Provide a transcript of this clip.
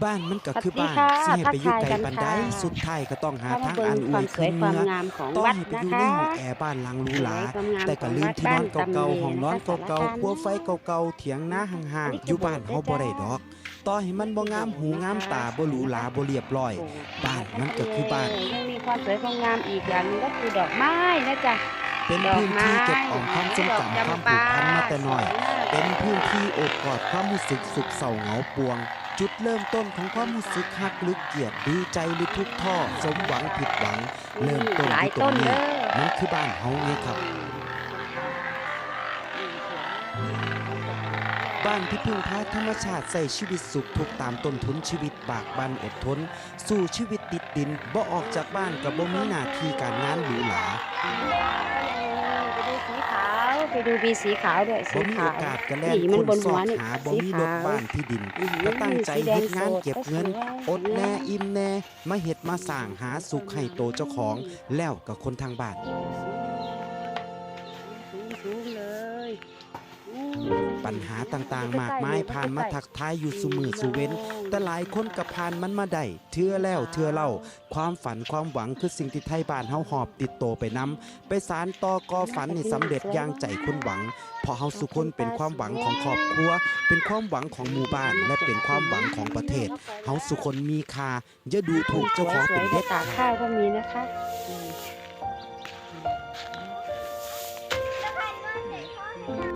ບ້ານມັນກໍຄືບ້ານ ສະຫວັດດີຄ່ະ ຊິໃຫ້ໄປຢູ່ໄກປານໃດ ທັກທາຍກັນຄ່ະ ສຸດທ້າຍກໍຕ້ອງຫາທາງອັນອວຍຄືນເມືອ ຕໍ່ໃຫ້ໄປຢູ່ໃນຫ້ອງແອບ້ານຫຼັງຫຼູຫຼາ ແຕ່ກໍລືມທີ່ນອນເກົ່າໆ ຫ້ອງນອນເກົ່າໆ ຄົວໄຟເກົ່າໆ ຖຽງນາຮ້າງໆ ຢູ່ບ້ານເຮົາບໍ່ໄດ້ດອກ. ຕໍ່ໃຫ້ມັນບໍ່ງາມຫູງາມຕາ ບໍ່ຫຼູຫຼາ ບໍ່ລຽບລ້ອຍ ບ້ານມັນກໍຄືບ້ານ. ຍັງມີຄວາມສວຍຄວາມງາມອີກຢ່າງໜຶ່ງກໍຄືດອກໄມ້ນະຈ໊ະ ເປັນພື້ນທີ່ເກັບອອມຄວາມຊົງຈຳ ຄວາມຜູກພັນມາແຕ່ນ້ອຍ ເປັນພື້ນທີ່ໂອບກອດຄວາມຮູ້ສຶກໂສກເສົ້າເຫງົາປ່ວງ. ຈຸດເລີ່ມຕົ້ນຂອງຄວາມຮູ້ສຶກຮັກ ຫຼື ກຽດ ດີໃຈ ຫຼື ທຸກທໍ້ ສົມຫວັງ ຜິດຫວັງ ເລີ່ມຕົ້ນຢູ່ຕົງນີ້ ມັນຄືບ້ານເຮົາໄງຄັບ. ບ້ານທີ່ເພິ່ງພາທຳມະຊາດ ໃຊ້ຊີວິດສຸກທຸກຕາມຕົ້ນທຶນຊີວິດ ບາກບັ່ນອົດທົນ ສູ້ຊີວິດຕິດດິນ ບໍ່ອອກຈາກບ້ານກໍບໍ່ມີໜ້າທີ່ການງານຫຼູຫຼາ ໄປດູສີຂາວ ໄປດູບີສີຂາວດ້ວຍ ສີຂາວ ບໍ່ມີໂອກາດກໍແລ່ນຄົ້ນຊອກຫາ ບໍ່ມີລົດບ້ານທີ່ດິນ ກໍຕັ້ງໃຈເຮັດງານເກັບເງິນ ອົດແນ່ ອີ່ມແນ່ ມາເຮັດມາສ້າງຫາສຸກໃຫ້ໂຕເຈົ້າຂອງ ແລ້ວກໍຄົນທາງບ້ານ. ບັນຫາຕ່າງໆມາກມາຍຜ່ານມາທັກທາຍຢູ່ສູ່ມື້ສູ່ເວັນ ແຕ່ຫຼາຍຄົນກໍຜ່ານມັນມາໄດ້ເທື່ອແລ້ວເທື່ອເລົ່າ. ຄວາມຝັນຄວາມຫວັງຄືສິ່ງທີ່ໄທບ້ານເຮົາຫອບຕິດໂຕໄປນຳ ໄປສານຕໍ່ກໍ່ຝັນໃຫ້ສຳເລັດຢ່າງໃຈຄົນຫວັງ ເພາະເຮົາສູ່ຄົນເປັນຄວາມຫວັງຂອງຄອບຄົວ ເປັນຄວາມຫວັງຂອງໝູ່ບ້ານ ແລະ ເປັນຄວາມຫວັງຂອງປະເທດ. ເຮົາສູ່ຄົນມີຄ່າ ຢ່າດູຖູກເຈົ້າຂອງເປັນເດັດຂາດ. ຕາກຂ້າວກໍມີນະຄະ ອືມ